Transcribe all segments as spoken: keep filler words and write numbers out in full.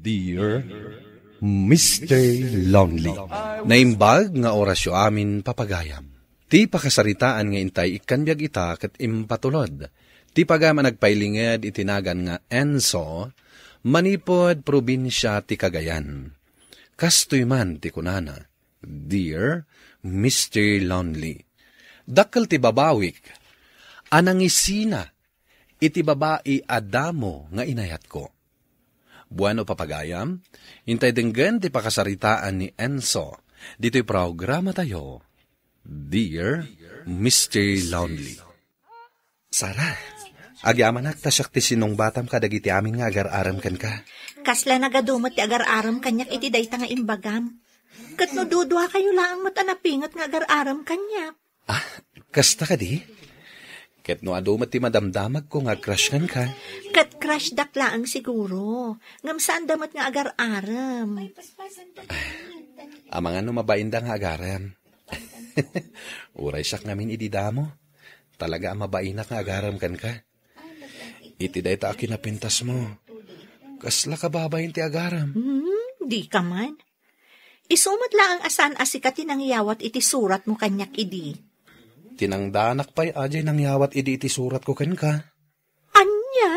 Dear Mister Lonely. Naimbag nga orasyo amin, papagayam. Ti pakasaritaan nga intay ikkan biag ita ket impatulod ti pagayam a nagpailinged iti nagan nga Enzo, manipud probinsia ti Cagayan. Kastoy man ti kunana, "Dear Mister Lonely, dakkel ti babawik a nangisina iti babai a damo nga inayatko." Bueno, papagayam, intay denggen ti pakasaritaan ni Enzo ditoy programatayo, Dear Mister Lonely. Sara, agyamanak ta siak ti sinungbatam kadagiti amin nga agar-arem kenka. Kasla nagadu met ti agar-arem kaniak iti dayta nga imbagam. Ket no duduakayo laeng met a napinget nga agar-arem kaniak. Ah, kasta kadi? Ket no adu met ti madamdamagko nga crush kenka. Ket crush dak laeng siguro. Ngem saan da met nga agar-arem. Amangan no mabainda nga agarem. Uray siak ngamin idi damo. Talaga a mabainak nga agarem kenka. Iti dayta a kinapintasmo, kasla kababain ti agarem. Hmm, di ka man. Isu met laeng a saan a sika ti nangyawat iti suratmo kaniak idi. Tinangdanak pay a diay nangyawat idi iti suratko kenka. Ania?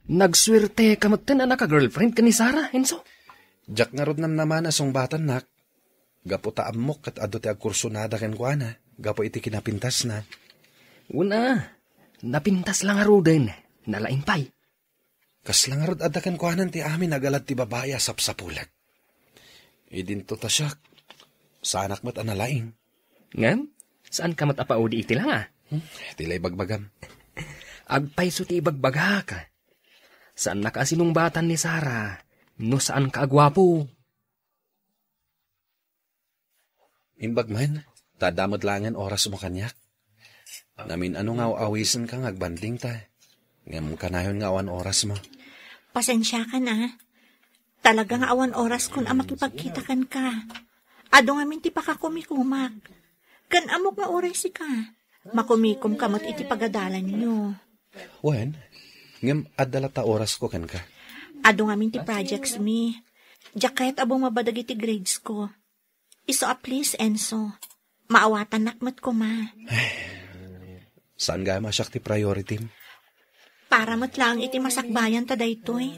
Nagsuerteka metten a naka-girlfriend ken ni Sara, Enzo? Diak ngarud namnama a sungbatannak. Gapu ta ammok ket adu ti agkursunada kenkuana gapu iti kinapintasna. Wen a, napintas la ngaruden, nalaing pay. Kasla ngarud adda kenkuanan ti amin a galad ti babai a sapsapulek. Idinto ta siak, saanak met a nalaing. Ngem, saanka met a paudi iti langa? Hmm, ti la ibagbagam. Agpayso ti ibagbagak. Saannaka a sinungbatan ni Sara no saanka a guapo. Imbag man, ta adda met laengen orasmo kaniak. Namin-ano nga aw-awisenka nga agbanding ta. Ngem kanayon nga awan orasmo. Pasensiakan a. Talaga nga awan oraskon a makipagkita kenka. Adu ngamin ti pakakumikumak. Ken ammok nga uray sika, makumikomka met iti pagadalanyo. Wen, ngem adda latta orasko kenka. Adu ngamin ti projects mi. Diak kayat a bumaba dagiti grades ko. Isu a please, Enzo. Maawatannak met koma. Saan gayam a siak ti priority? Para met laeng iti masakbayan ta daytoy.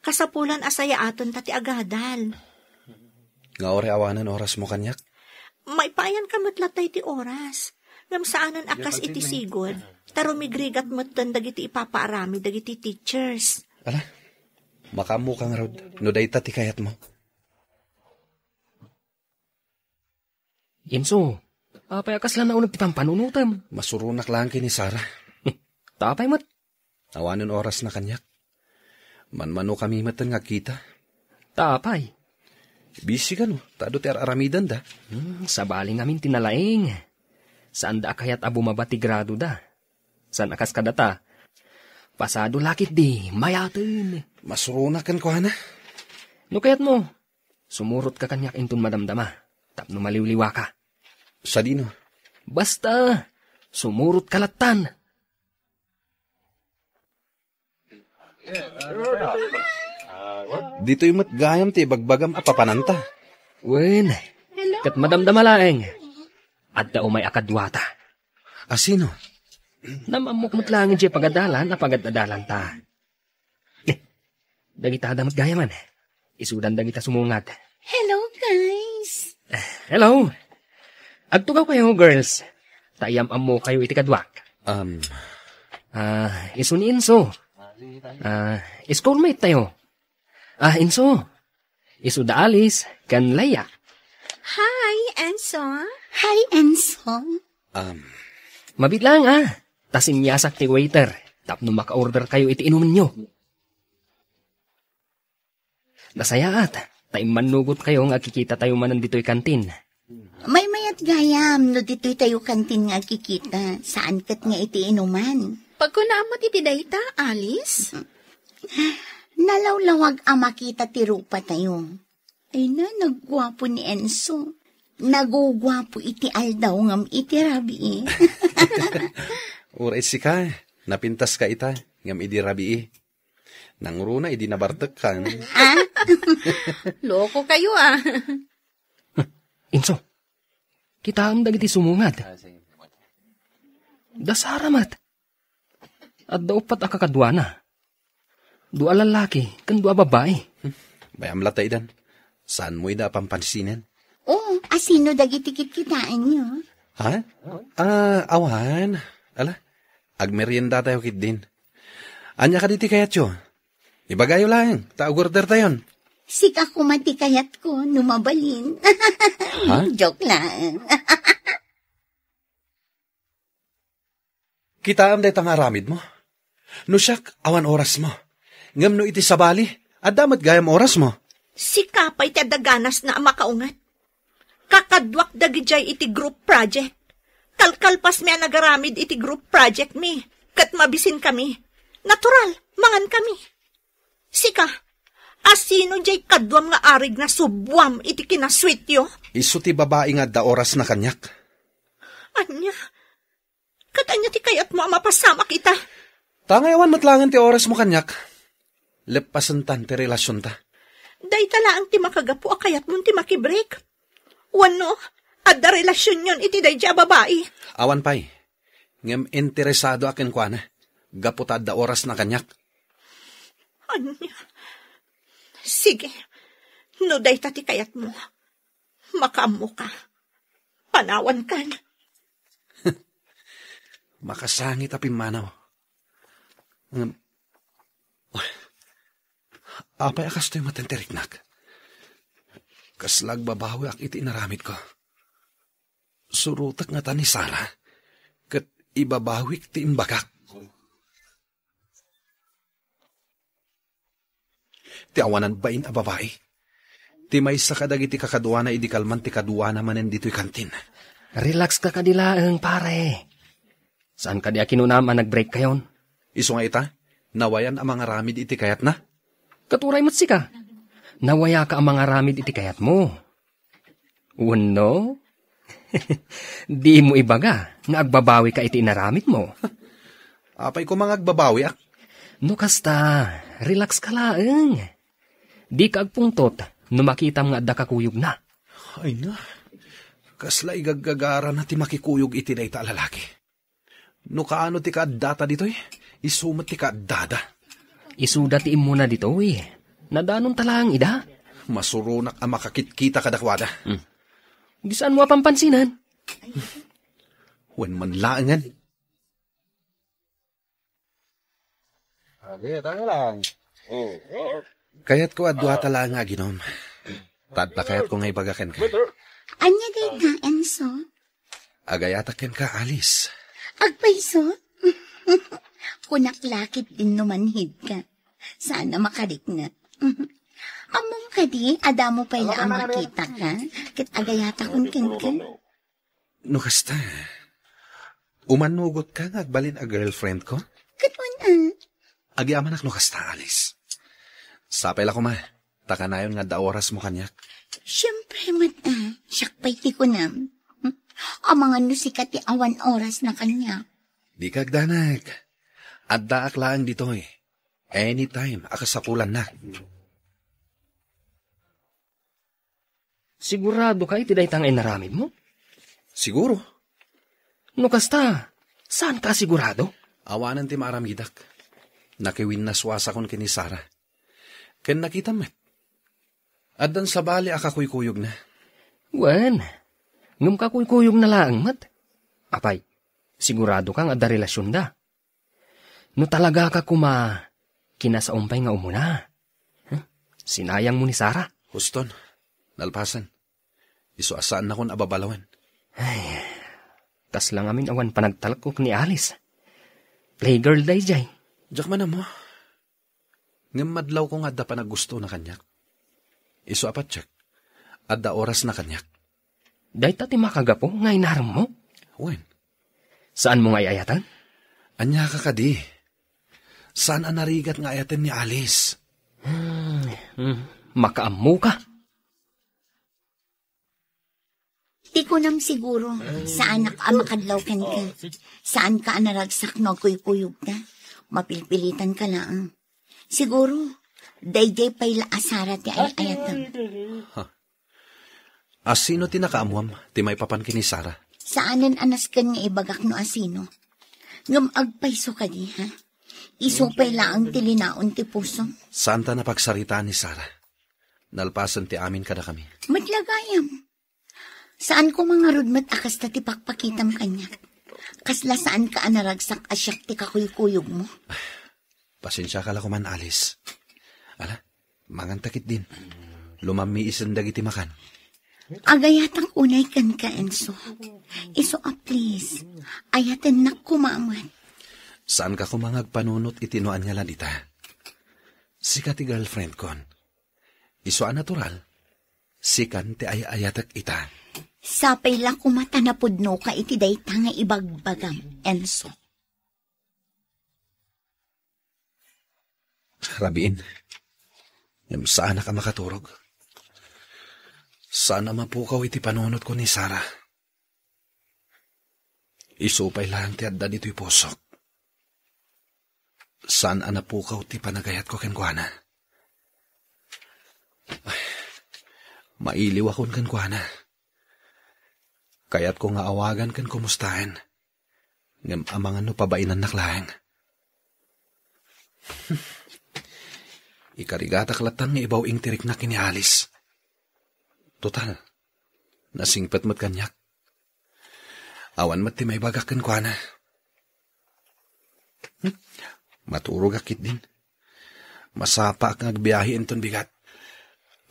Kasapulan a sayaatenta ti agadal. Nga uray awanen orasmo kaniak? Maipaayanka met latta iti oras. Ngem saanen a kas iti sigud, ta rumigrigat metten dagiti ipapaaramid dagiti teachers. Ala, makaammoka ngarud no dayta ti kayatmo. Enzo, apay a kasla nauneg ti pampanunotem? Masuronak laeng ken ni Sara. Ta apay met? Awanen orasna kaniak. Manmanokami metten nga agkita. Ta apay? Busy kano, ta adu ti ar-aramidenda. Hmm, sabali ngamin ti nalaing. Saanda a kayat a bumaba ti gradoda. Saan a kas kadata? Pasado la ketdi, mayaten. Masuronak kenkuana. No kayatmo, sumurotka kaniak inton madamdama, tapno maliwliwaka. Sadino? Basta, sumurotka lattan. Ditoy met gayam ti ibagbagam a papananta. Wen, ket madamdama laeng. Adda umay a kaduata. A sino? Nam-ammok met laeng diay pagadalan a pagadadalanta. Dagita adda met gayamen. Isudan dagita sumungad. Hello, guys! Hello! Agtugawkayo, girls. Ta iyam-ammokayo iti kaduak. Um. Ah, isu ni Enzo. Ah, schoolmate tayo. Ah, Enzo. Isu da Alice ken Leia. Hi, Enzo. Hi, Enzo. Um. Mabiit laeng, ah. Ta siniasak ti waiter tapno maka-order kayo iti inumenyo. Nasayaat, ta immannugotkayo nga agkikitatayo manen ditoy kantin. Maymayat gayam no ditoy tayo kantin nga agkikita, saan ket nga iti inuman. Pagkunaam met iti dayta, Alice? Nalawlawag a makita ti rupa tayo. Ay na, nagguapo ni Enzo. Naguguapo iti aldaw ngem iti rabii. Uray sika, napintaska ita, ngem idi rabii. Nangruna idi nabartekkan. Ah? Loko kayo, ah. Inso, kitaem dagiti sumungad. Da Sara met. Adda uppat a kakaduana. Dua a lallaki ken dua a babbai. Bayam latta idan. Saanmo ida a pampansinen? Oo, asino dagiti kitkitaenyo? Ha? Ah, awan. Ala, agmeriendatayo ketdin. Ania kadi ti kayatyo? Ibagayo laeng, ta agordertayon. Sika koma ti kayatko, no mabalin. Ha? Joke lang. Kitaem dayta nga aramidmo? No siak, awan orasmo. Ngem no iti sabali, adda met gayam orasmo. Sika pay ti adda ganasna a makaunget. Kakaduak dagidiay iti group project. Kalkalpasmi a nagaramid iti group project mi, ket mabisinkami. Natural, mangankami. Sika, asino diay kaduam nga arig nga subwam iti kinasweetyo? Isu ti babai nga adda orasna kaniak. Ania? Ket ania ti kayatmo a mapasamak ita? Ta ngay awan met laengen ti orasmo kaniak. Leppasentan ti relasionta. Dayta laeng ti makagapu a kayatmon ti makibreak. Wenno, adda relasionyon iti daydiay a babai. Awan pay. Ngem interesadoak kenkuana. Gapu ta adda orasna kaniak. Ania? Sige. No dayta ti kayatmo, makaammoka. Panawankan. Makasangit a pimmanaw. Ngem, apay a kastoy met ti riknak? Kasla agbabawiak iti inaramidko. Surotek ngata ni Sara, ket ibabawik ti imbagak. Ti awanan bain a babai. Ti maysa kadagiti kakaduana idi kalman ti kaduana manen ditoy kantin. Relax ka kadi laeng, pare. Saan kadi a kinunam a nag-break kayon? Isu nga ita, nawayan a mangaramid iti kayatna. Ket uray met sika. Nawayaka a mangaramid iti kayatmo. Wenno? Dimo ibaga nga agbabawika iti inaramidmo. Apay koma nga agbabawiak? No kasta, relax ka laeng. Dika agpungtot no makitam nga adda kakuyogna. Ay na, kasla igaggagarana ti makikuyog iti dayta a lalaki. No kaano ti kaaddata ditoy, isu met ti kaaddada. Isuda ti immuna ditoy. Nadanonta laeng ida. Masuronak a makakitkita kadakuada. Hmm. Di saanmo a pampansinen? Wen man laengen. Agi, tayo lang. Kayatko a duata laeng nga aginom. Tadta kayatko nga ibaga kenka. Ania dayta, Enzo? Agayatak kenka, Alice. Agpayso? Kunak lakit din no manhid ka. Sana makarikna. Ammom kadi, adda mo pay la a makita ka, ket agayatakon kenka. No kasta, umanugot ka nga agbalin a girlfriend ko? Ket wen, ah. Agyamanak no kasta, Alice. Sapay la koma, ta kanayon nga adda oras mo kaniak. Siempre met, ah, siak pay ti kunam. Amangan no sika ti awan oras na kaniak. Di ka agdanag. Addaak laeng ditoy. Anytime a kasapulannak. Sigurado ka iti dayta nga inaramidmo? Siguro. No kasta, saan ka sigurado? Awanen ti maaramidak. Nakiwinnaswasakon ken ni Sara. Ken nakitam met. Addan sabali a kakuykuyogna. Wen, ngem kakuykuyogna laeng met. Apay, sigurado ka nga adda relasionda? No talaga ka koma, kinasaom pay nga umuna. Huh? Sinayang mo ni Sara. Huston, nalpasan. Isu a saannakon a babalawen. Ay, kasla ngamin awan panagtalkok ni Alice. Playgirl dayjay. Diak man ammo. Ngem madlawko nga adda panaggustona kaniak. Isu a patiek, adda orasna kaniak. Dayta ti makagapu nga inaremmo? Wen. Saanmo nga ay-ayaten? Ania ka kadi? Saan a narigat nga ayaten ni Alice? Hmm, hmm. Makaammo ka. Ti kunam siguro, saanak a makadlaw kenka. Saanka a naragsak no agkuykuyogka. Mapilpilitan ka laeng. Siguro, daydiay pay la a Sara ti ay-ayatem. Asino ti nakaammuam ti maipapan ken ni Sara? Saanen a nasken nga ibagak no asino. Ngem agpayso kadi, ha? Isu pay laeng ti linaon ti pusom. Saanta napagsaritaan ni Sara. Nalpasen ti amin kadakami. Met la gayam. Saan koma ngarud met a kasta ti pakpakitam kaniak. Kasla saanka a naragsak a siak ti kakuykuyogmo. Pasensiaka la koman, Alice. Ala, manganta ketdin. Lumammi isen dagiti makan. Agayatak unay kenka, Enzo. Isu a please, ayatennak koma met. Saanka koma nga agpanunot iti no ania la dita. Sika ti girlfriendkon. Isu a natural, sikan ti ay-ayatek ita. Sapay la koma ta napudnoka iti dayta nga ibagbagam, Enzo. Rabiin, ngem saanak a makaturog. Saan a mapukaw iti panunotko ni Sara. Isu pay laeng ti adda ditoy pusok. Saan a napukaw ti panagayatko kenkuana. Ay, mailiwakon kenkuana. Kayatko nga awagan ken kumustaen. Ngem amangan no pabainannak laeng. Ikarigatak latta nga ibaw-ing ti riknak ken ni Alice. Total, nasingpet met kaniak. Awan met ti maibagak kenkuana. Hmm? Maturogak ketdin. Masapaak nga agbiahe inton bigat.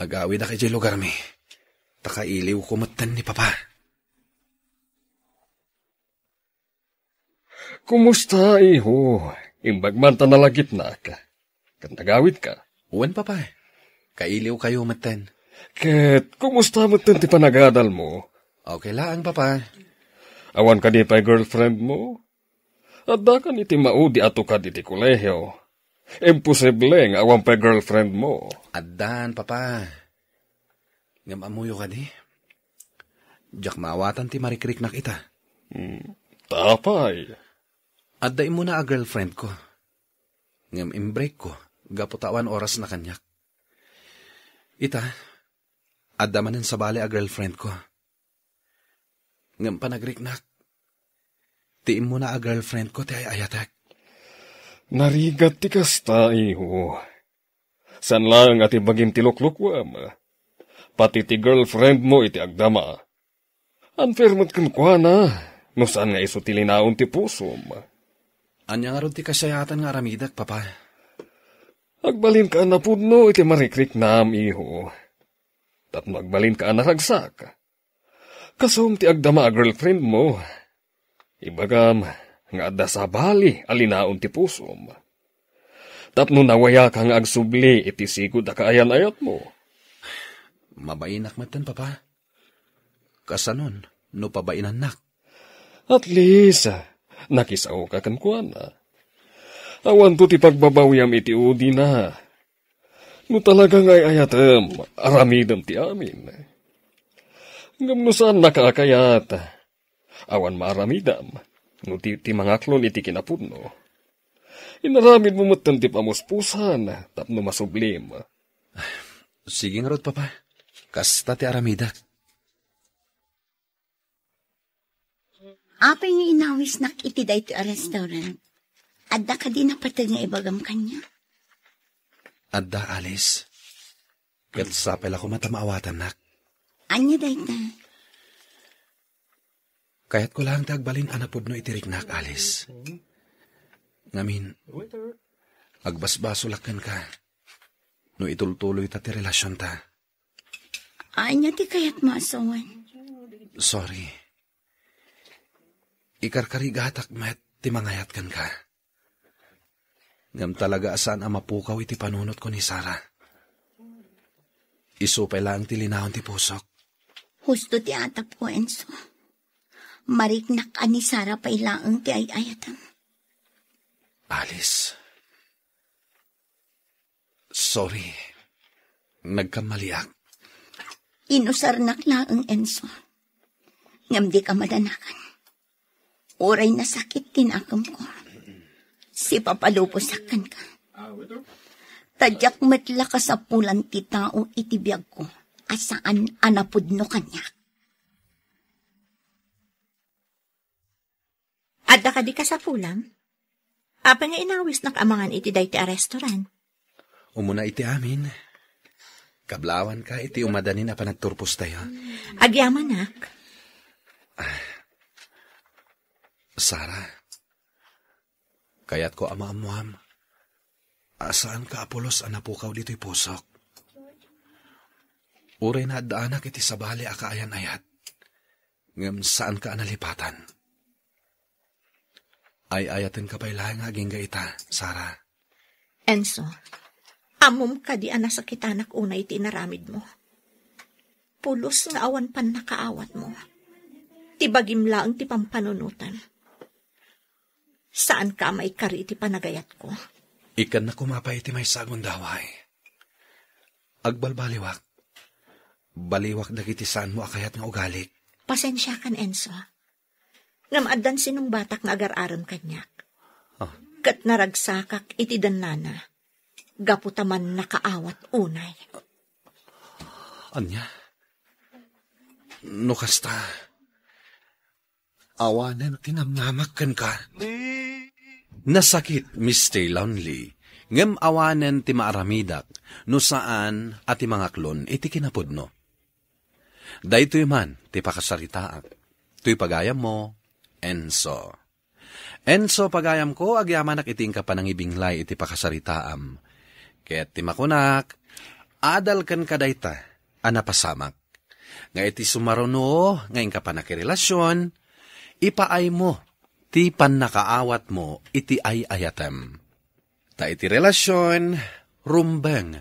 Agawidak idiay lugarmi. Ta kailiwko metten ni Papa. Kumusta, iho? Imbag man ta nalagipnak. Ket nagawidka? Wen, Papa. Kailiwkayo metten. Ket kumusta metten ti panagadalmo? Okay laeng, Papa. Awan kadi pay girlfriendmo? Adda kadi ti maudi a tukad iti kolehio? Imposible nga awan pay girlfriendmo. Addan, Papa. Ngem ammoyo kadi? Diak maawatan ti marikriknak ita. Hmm, ta apay? Adda immuna a girlfriendko. Ngem imbreakko gapu ta awan orasna kaniak. Ita, adda manen sabali a girlfriendko. Ngem panagriknak, ti immuna a girlfriendko ti ay-ayatek. Narigat ti kasta, iho. Saan laeng a ti bagim ti luklukuem. Pati ti girlfriendmo iti agdama. Unfair met kenkuana, no saan nga isu ti linaon ti pusom. Ania ngarud ti kasiayatan nga aramidek, Papa? Agbalinka a napudno iti marikriknam, iho. Tapno agbalinka a naragsak. Kasum ti agdama a girlfriendmo. Ibagam nga adda sabali a linaon ti pusom. Tapno nawayaka nga agsubli iti sigud a kaayan-ayatmo. Mabainak metten, Papa. Kasanon no pabainannak? At least, nakisaoka kenkuana. Awanto ti pagbabawiam iti udina. No talaga nga ay-ayatem, aramidem ti amin. Ngem no saannaka a kayat, awan maaramidam no ti, ti mangaklon iti kinapudno. Inaramidmo metten ti pamuspusan tapno masublim. Sige ngarud, Papa. Kasta ti aramidek. Apay nga inawisnak iti daytoy a restaurant? Adda kadi napateg nga ibagam kaniak? Adda, Alice. Ket sapay la koma ta maawatannak. Ania dayta? Kayatko laeng ti agbalin a napudno iti riknak, Alice. Ngamin, agbasbasolak kenka no itultuloyta ti relasionta. Ania ti kayatmo a sawen? Sorry. Ikarkarigatak met ti mangayat kenka. Ngem talaga a saan a mapukaw iti panunotko ni Sara. Isu pay laeng ti linaon ti pusok. Husto ti atapko, Enzo. Mariknak a ni Sara pay laeng ti ay-ayatem. Alice. Sorry. Nagkamaliak. Inusarnak laeng, Enzo. Ngem dika madanagan. Uray nasakit ti nakemko, sipapalubosak kenka. Ta diak met la kasapulan ti tao iti biagko a saan a napudno kaniak. Adda kadi kasapulam? Apay nga inawisnak a mangan iti daytoy a restaurant? Umuna iti amin, kablawanka iti umadanin a panagturpostayo. Agyamanak. Sara, kayatko a maammuam a saanka a pulos a napukaw ditoy pusok. Uray naaddaanak iti sabali a kaayan-ayat, ngem saanka a nalipatan. Ay-ayatenka pay laeng nga agingga ita, Sara. Enzo, ammom kadi a nasakitanak unay iti inaramidmo? Pulos nga awan pannakaawatmo. Ti bagim laeng ti pampanunotam. Saanka a maikari iti panagayatko. Ikkannak koma pay iti maysa a gundaway. Agbalbaliwak. Baliwak dagiti saanmo a kayat nga ugalik. Pasensiakan, Enzo. Ngem addan sinungbatak nga agar-arem kaniak. Ah. Ket naragsakak iti dennana. Gapu ta mannakaawat unay. Ania? No kasta, awanen ti namnamak kenka. Nasakit, Mister Lonely, ngem awanen ti maaramidak no saan a ti mangaklon iti kinapudno. Daytoy man ti pakasaritaak. Toy pagayammo, Enzo. Enzo, pagayamko, agyamanak iti inka panangibinglay iti pakasaritaam. Ket ti makunak, adal kenka dayta a napasamak. Nga iti sumaruno nga inka pannakirelasion, ipaaymo ti pannakaawatmo iti ay-ayatem. Ta iti relasion, rumbeng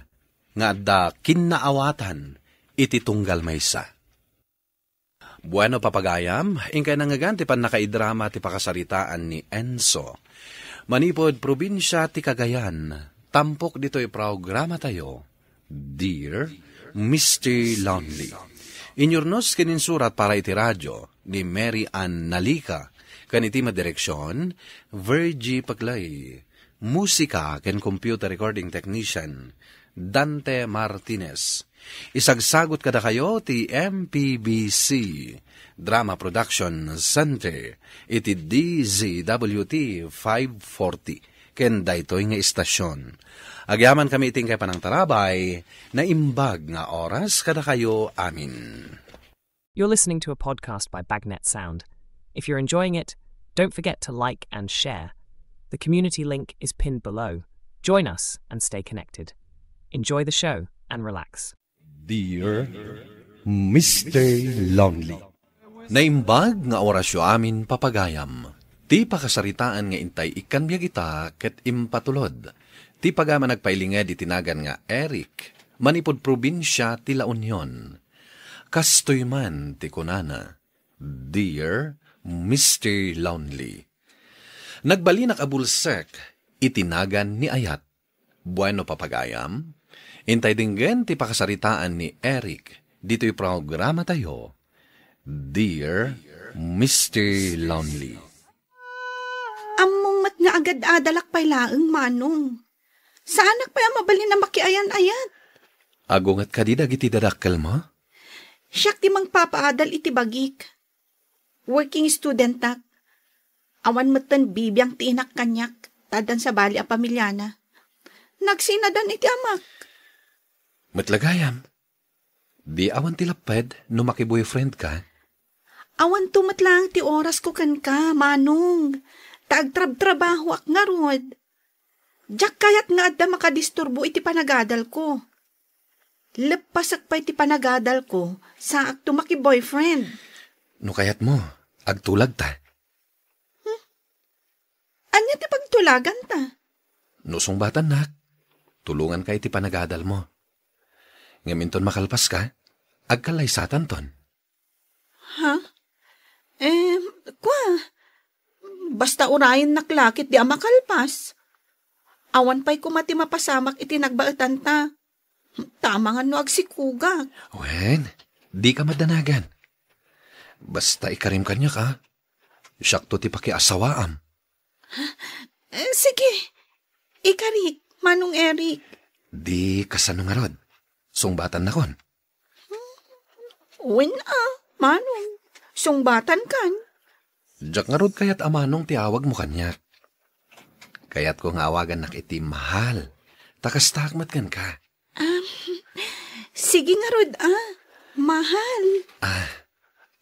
nga adda kinnaawatan iti tunggal maysa. Bueno, papagayam, inkay nangngegan ti pannakaidrama ti pakasaritaan ni Enzo. Manipud probinsia ti Cagayan, tampok ditoy programatayo, Dear Mister Lonely. Inyurnos ken insurat para iti radio ni Mary Ann Nalica, ken iti madireksion, Virgie Paclay. Musika ken computer recording technician, Dante Martinez. Isagsagut kadakayo ti M P B C Drama Production Center iti D Z W T five forty ken daytoy nga istasion. Agyamankami iti inkay panangtarabay, naimbag nga oras kadakayo amin. You're listening to a podcast by Bagnet Sound. If you're enjoying it, don't forget to like and share. The community link is pinned below. Join us and stay connected. Enjoy the show and relax. Dear Mister Lonely. Naimbag nga orasyo amin, papagayam. Ti pakasaritaan nga intay ikkan biag ita ket impatulod ti pagayam a nagpailinged iti nagan nga Eric, manipud probinsia ti La Union. Kastoy man ti kunana, Dear Mister Lonely. Nagbalinak a bulsek iti nagan ni Ayat. Bueno, papagayam, intay denggen ti pakasaritaan ni Eric ditoy programatayo, Dear Mister Lonely. Ammom met nga agad-adalak pay laeng, Manong. Saanak pay a mabalin a makiayan-ayat. Agunget kadi dagiti dadakkelmo? Siak ti mangpapaadal iti bagik. Working studentak. Awan metten bibiang ti inak kaniak, ta addan sabali a pamiliana. Nagsinadan iti amak. Met la gayam, di awan ti lapped no makiboyfriend ka? Awanto met laeng ti orasko kenka, Manong, ta agtrabtrabahoak ngarud. Diak kayat nga adda makadisturbo iti panagadalko. Leppasek pay ti panagadalko, saakto makiboyfriend. No kayatmo, agtulagta. Hmm? Ania ti pagtulaganta? No sungbatannak, tulonganka iti panagadalmo. Ngem inton makalpaska, agkallaysatanton. Ha? Eh, kua, basta urayennak la ketdi a makalpas. Awan pay koma ti mapasamak iti nagbaetanta. Tama nga no agsikugak. Wen, dika madanagan. Basta ikarim kaniak, a. Siakto ti pakiasawaam. Eh, sige. Ikarik, Manong Eric. Di kasano ngarud? Sungbatannakon? Wen a, Manong. Sungbatankan. Diak ngarud kayat a Manong ti awagmo kaniak. Kayatko nga awagannak iti mahal. Ta kastaak met kenka. Ah, sige ngarud a, mahal. Ah,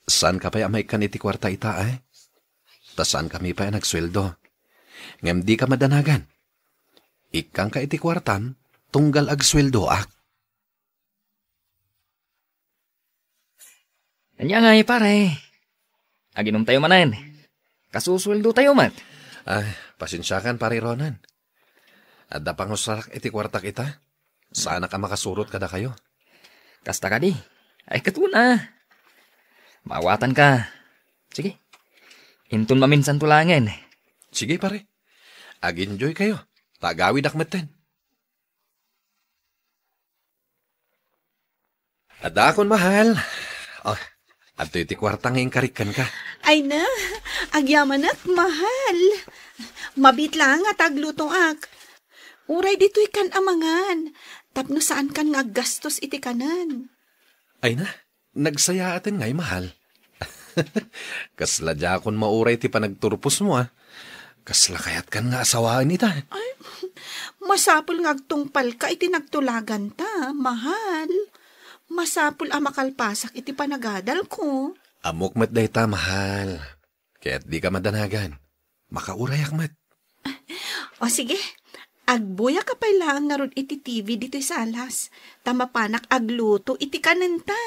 saanka pay a maikkan iti kuarta ita, ay? Ta saankami pay a nagsueldo. Ngem dika madanagan. Ikkanka iti kuartam, tunggal agsueldoak. Ania ngay, pare? Aginumtayo manen. Kasusueldotayo met. Ay, pasensiakan, pare Ronan. Adda pangusrak iti kuartak ita. Saanak a makasurot kadakayo. Kasta kadi. Ay, ket una. Maawatanka. Sige. Inton maminsanto laengen. Sige, pare. Ag-enjoykayo. Ta agawidak metten. Addaakon, mahal. Oh, adtoy ti kuarta nga inkarik kenka. Ay na, agyamanak, mahal. Mabiit laeng a ta aglutoak. Uray ditoy kan a mangan, tapno saankan nga aggastos iti kanen. Ay na, nagsayaaten ngay, mahal. Kasla diakon mauray ti panagturposmo, a. Kasla kayatkan nga asawaen ita. Ay, masapul nga agtungpalka iti nagtulaganta, mahal. Masapul a makalpasak iti panagadalko. Ammok met dayta, mahal. Ket dika madanagan. Makaurayak met. O sige, agbuyaka pay laeng ngarud iti T V ditoy salas, ta mapanak agluto iti kanenta.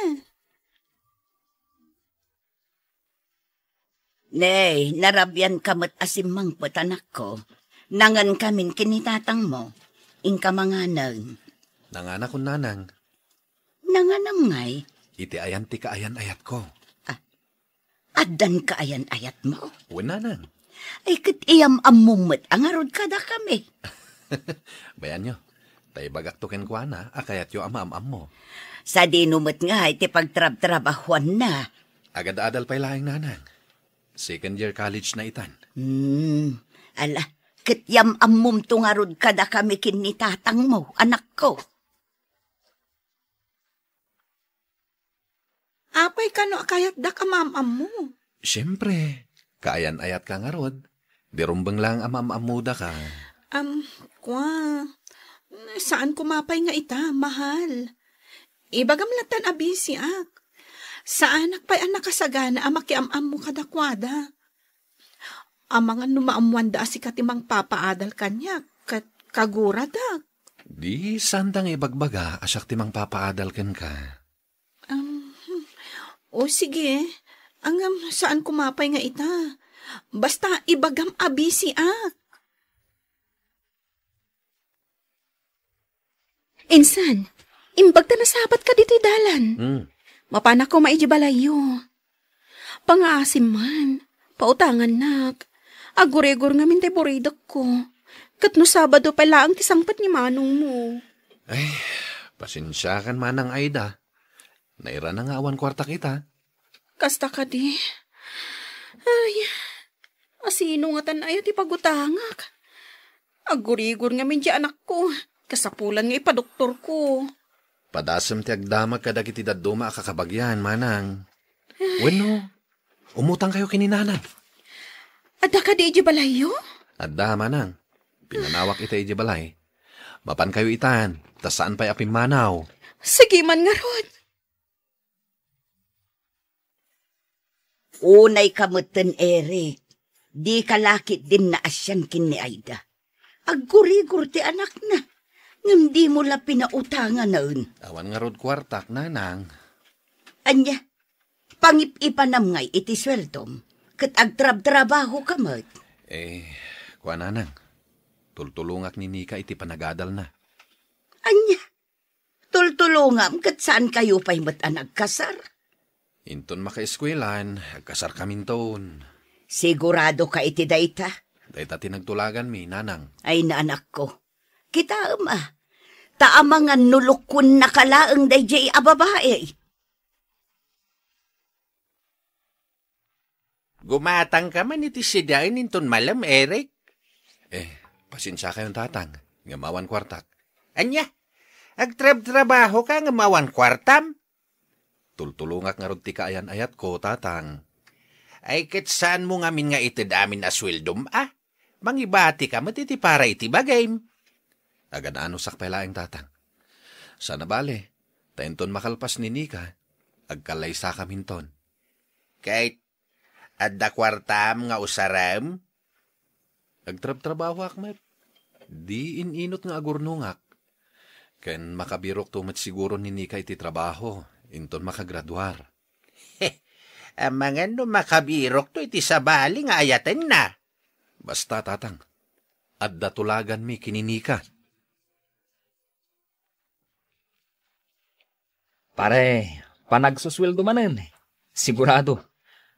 Nay, narabianka met a simmangpet, anakko. Nangankamin ken ni tatangmo. Inka manganen. Nanganakon, nanang. Nanganam ngay? Iti ayan ti kaayan-ayatko. Ah, addan kaayan-ayatmo? Wen, nanang. Ay, ket iyam-ammom met a ngarud kadakami. Bayanyo, ta ibagakto kenkuana a kayatyo a maam-ammo. Sadino met ngay ti pagtrabtrabahuanna? Agad-adal pay laeng, nanang. Second year college na itan. Hmm, ala, ket iyam-ammomto ngarud kadakami ken ni tatangmo, anakko. Apay kano a kayatdak a maam-ammo? Siempre, kaayan-ayatka ngarud. Di rumbeng laeng a maam-ammodaka. Am, kua, saan koma pay nga ita, mahal. Ibagam lattan a bisiak. Saanak pay a nakasagana a makiam-ammo kadakuada. Amangan no maammoanda a sika ti mangpapaadal kaniak, ket kaguradak. Di, saanda nga ibagbaga a siak ti mangpapaadal kenka. Um, o sige, ngem saan koma pay nga ita. Basta ibagam a bisiak. Insan, imbag ta nasabatka ditoy dalan. Hmm. Mapanak koma idiay balayyo. Pangaasim man, pautangannak. Agurigor ngamin tay buridekko. Ket no Sabado pay laeng ti sangpet ni manongmo. Ay, pasensiakan, Manang Aida. Nairana nga awan kuartak ita. Kasta kadi. Ay, asino ngatan aya ti pagutangak? Agurigor ngamin ti anakko. Kasapulan nga ipadoktorko. Padasem ti agdamag kadagiti dadduma a kakabagian, manang. Wenno, umutangkayo ken ni nanang. Adda kadi idiay balayyo? Adda, manang. Pinanawak ita idiay balay. Mapankayo itan, ta saan pay a pimmanaw. Sige man ngarud. Unayka metten, Eric. Dika la ketdin naasian ken ni Aida. Agkurigor ti anakna, ngem dimo la pinautanganen. Awan ngarud kuartak, nanang. Ania, pangip-ipanam ngay iti sueldom, ket agtrabtrabahoka met. Eh, kua, nanang, tultulongak ni Nika iti panagadalna. Ania, tultulongam ket saankayo pay met a nagkasar? Inton makaeskuelan, agkasarkaminton. Siguradoka iti dayta? Dayta ti nagtulaganmi, nanang. Ay, anakko. Kitaem a. Ta amangan no lukuennaka laeng daydiay a babai. Gumatangka man iti sidaen inton malem, Eric? Eh, pasensiakayon, tatang, ngem awan kuartak. Ania, Agtrabtrabahoka ngem awan kuartam? Tultulongak ngarud ti kaayan-ayatko, Tatang. Ay, ket saanmo ngamin nga ited amin a sueldom, a? Mangibatika met iti para iti bagim. Agan-anusak pay laeng, Tatang. Saan a bale, ta inton makalpas ni Nika, agkallaysakaminton. Ket adda kuartam nga usarem? Agtrabtrabahoak met. Di in-inut nga agurnongak. Ken makabirokto met siguro ni Nika iti trabaho, inton makagraduar. Amangan no makabirokto iti sabali nga ayatenna. Basta, Tatang, adda tulaganmi ken ni Nika. Pare, panagsusueldo manen. Sigurado,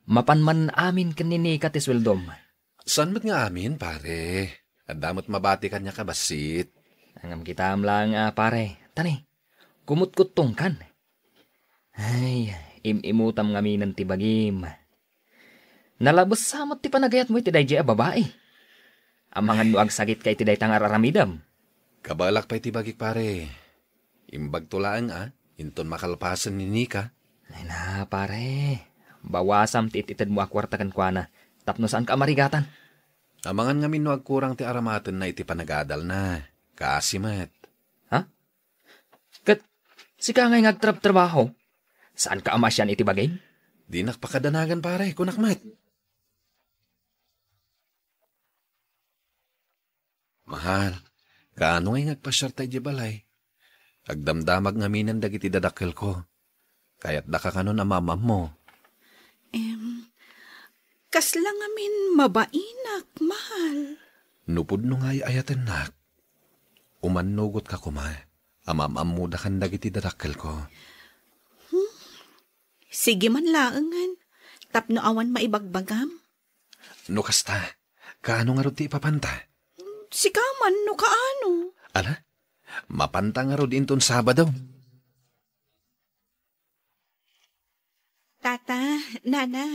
mapan man amin ken ni Nika ti sueldom. Saan met nga amin, pare? Adda met mabati kaniak a bassit. Ngem kitaem laeng a, pare. Tani, kumutkuttongkan. Ay, im-imutam ngaminen ti bagim. Nalabessa met ti panagayatmo iti daydiay a babai. Amangan no agsagitka iti dayta nga ar-aramidem. Kabaelak pay ti bagik, pare. Imbagto laeng a, inton makalpasen ni Nika. Ay na, pare. Bawasam ti it-itedmo a kuarta kenkuana, tapno saanka a marigatan. Amangan ngamin no agkurang ti aramatenna iti panagadalna. Kaasi met. Ha? Ket sika ngay nga agtrabtrabaho, saanka a maasian iti bagim? Dinak pakadanagan, pare, kunak met. Mahal, kaano ngay nga agpasiarta idiay balay? Agdamdamag ngaminen dagiti dadakkelko. Kayatdaka kanon a maam-ammo. Em, kasla ngamin mabainak, mahal. No pudno nga ay-ayatennak, umannugotka koma a maam-ammoda kan dagiti dadakkelko. Hmm? Sige man laengen, tapno awan maibagbagam. No kasta, kaano ngarud ti ipapanta? Sika man, no kaano? Ala, mapanta ngarud inton Sabado. Tata, Nana,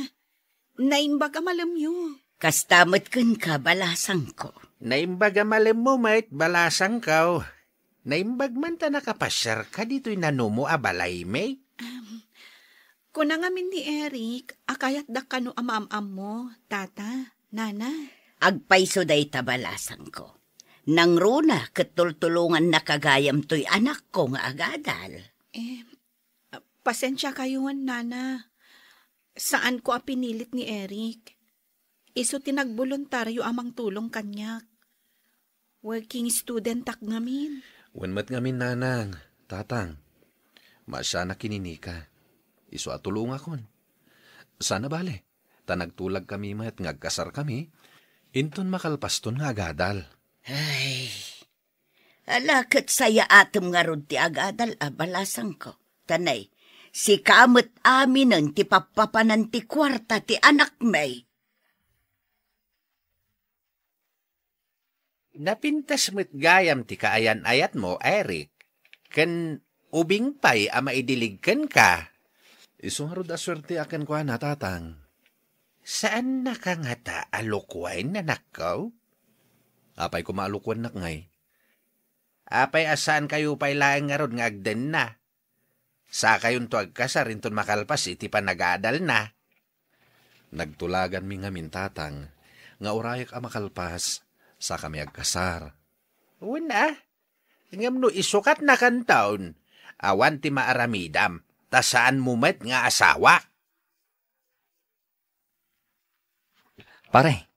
naimbag a malemyo. Kasta met kenka, balasangko. Naimbag a malemmo met, balasangko. Naimbag man ta nakapasiarka ditoy nanumo a balaymi. Am, kuna ngamin ni Eric a kayatdak kano a maam-ammo, Tata, Nana. Agpayso dayta, balasangko. Nangruna ket tultulongannaka gayam toy anakko nga agadal. Em, Pasensiakayon, Nana. Saanko a pinilit ni Eric. Isu ti nagboluntario a mangtulong kaniak. Working studentak ngamin. Wen met ngamin, Nanang, Tatang. Maasianak ken ni Nika. Isu a tulongakon. Saan a bale, ta nagtulagkami met nga agkasarkami, inton makalpaston nga agadal. Ay, ala ket sayaatem ngarud ti agadal a balasangko. Tanay, sika met aminen ti pappapanan ti kuarta ti anakmi. Napintas met gayam ti kaayan-ayatmo, Eric, ken ubing pay a maidilig kenka. Isu ngarud a suerteak kenkuana, Tatang. Saannaka ngata a lukuen, anakko? Apay koma a lukuennak ngay? Apay a saankayo pay laeng ngarud nga agdenna? Sakayonto agkasar inton makalpas iti panagadalna. Nagtulaganmi ngamin, Tatang, nga urayek a makalpas, sakami agkasar. Wen a, ngem no isukatnakanton, awan ti maaramidam, ta saanmo met nga asawa. Pare,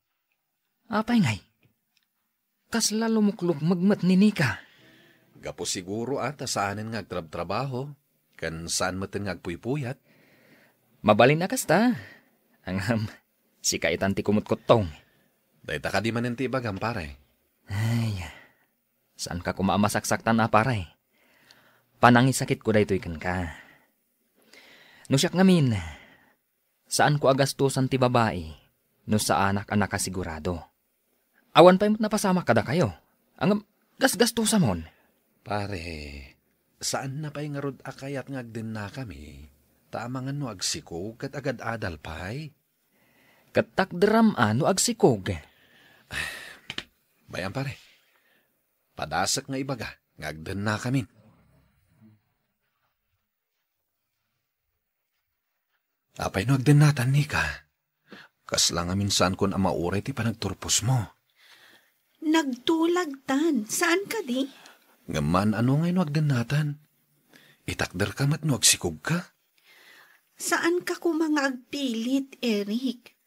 apay ngay? Kasla lumuklukmeg met ni Nika. Gapu siguro a ta saanen nga agtrabtrabaho, ken saan metten nga agpuypuyat. Mabalin a kasta. Ngem, sika itan ti kumutkuttong. Dayta kadi manen ti ibagam, pare. Ay, saanka koma a masaksaktan a, pare. Panangisakitko daytoy kenka. No siak ngamin, saanko a gastosan ti babai no saanak a nakasigurado. Awan pay met napasamak kadakayo. Ngem, gasgastosamon. Pare, saanna pay ngarud a kayat nga agdennakami, ta amangan no agsikog ket agad-adal pay. Ket takderam a no agsikog. Bay-am, pare. Padasek nga ibaga nga agdennakamin. Apay no agdennatan, Nika? Kasla ngamin saankon a mauray ti panagturposmo. Nagtulagtan. Saan kadi? Ngem maan-ano ngay no agdennatan? Itakderka met no agsikogka? Saanka koma nga agpilit, Eric.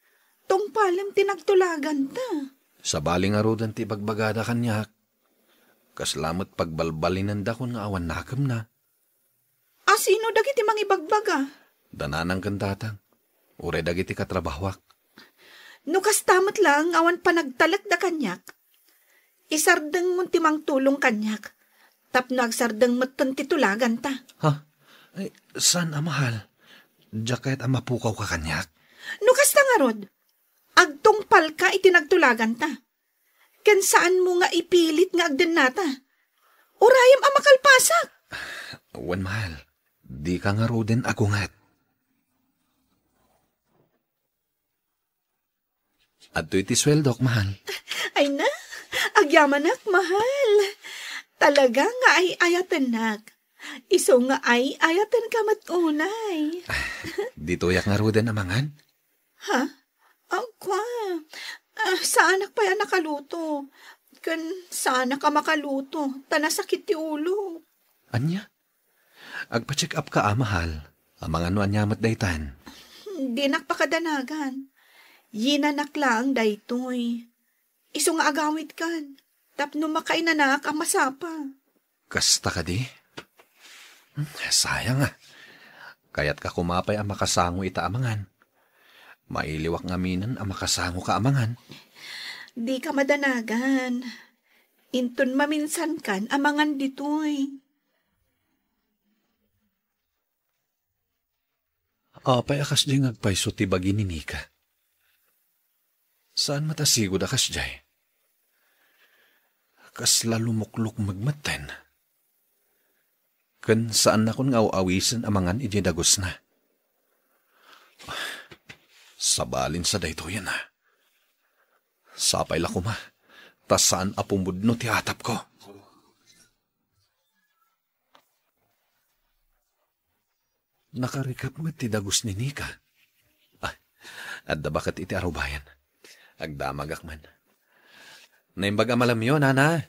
Tungpalem ti nagtulaganta. Sabali ngaruden ti ibagbagada kaniak. Kasla met pagbalbalinendakon nga awan nakemna. A sino dagiti mangibagbaga? Da nanang ken tatang, uray dagiti katrabahoak. No kasta met laeng awan panagtalekda kaniak, isardengmon ti mangtulong kaniak, tapno agsardeng metten ti tulaganta. Ha? Ay, saan a mahal? Diak kayat a mapukawka kaniak? No kasta ngarud, agtungpalka iti nagtulaganta. Ken saanmo nga ipilit nga agdennata. Urayem a makalpasak. Wen, mahal, dika ngaruden agunget. Adtoy ti sueldok, mahal. Ay na, agyamanak, mahal. Talaga nga ay-ayatennak. Isu nga ay-ayatenka met unay. Ditoyak ngaruden a mangan? Ha? Agkua, ah, saanak pay a nakaluto. Ken saanak a makaluto, ta nasakit ti ulo. Ania? Agpa-check up ka a, mahal. Amangan no ania met daytan. Dinak pakadanagan. Yinanak laeng daytoy. Isu nga agawidkan, tapno makainanaak a masapa. Kasta kadi? Hmm, sayang a. Kayatka koma pay a makasango ita a mangan. Mailiwak ngaminen a makasangoka a mangan. Dika madanagan. Inton maminsankan a mangan ditoy. Apay a kasdiay nga agpayso ti bagi ni Nika? Saan met a sigud a kasdiay? Kasla lumuklukmeg metten. Ken saannakon nga aw-awisen a mangan idiay dagusna. Sabalinsa daytoyen a. Sapay la koma, ta saan a pumudno ti atapko. Nakarikep met ti dagus ni Nika. Ah, adda baket iti arubayan. Agdamagak man. Naimbag a malamyo, nana.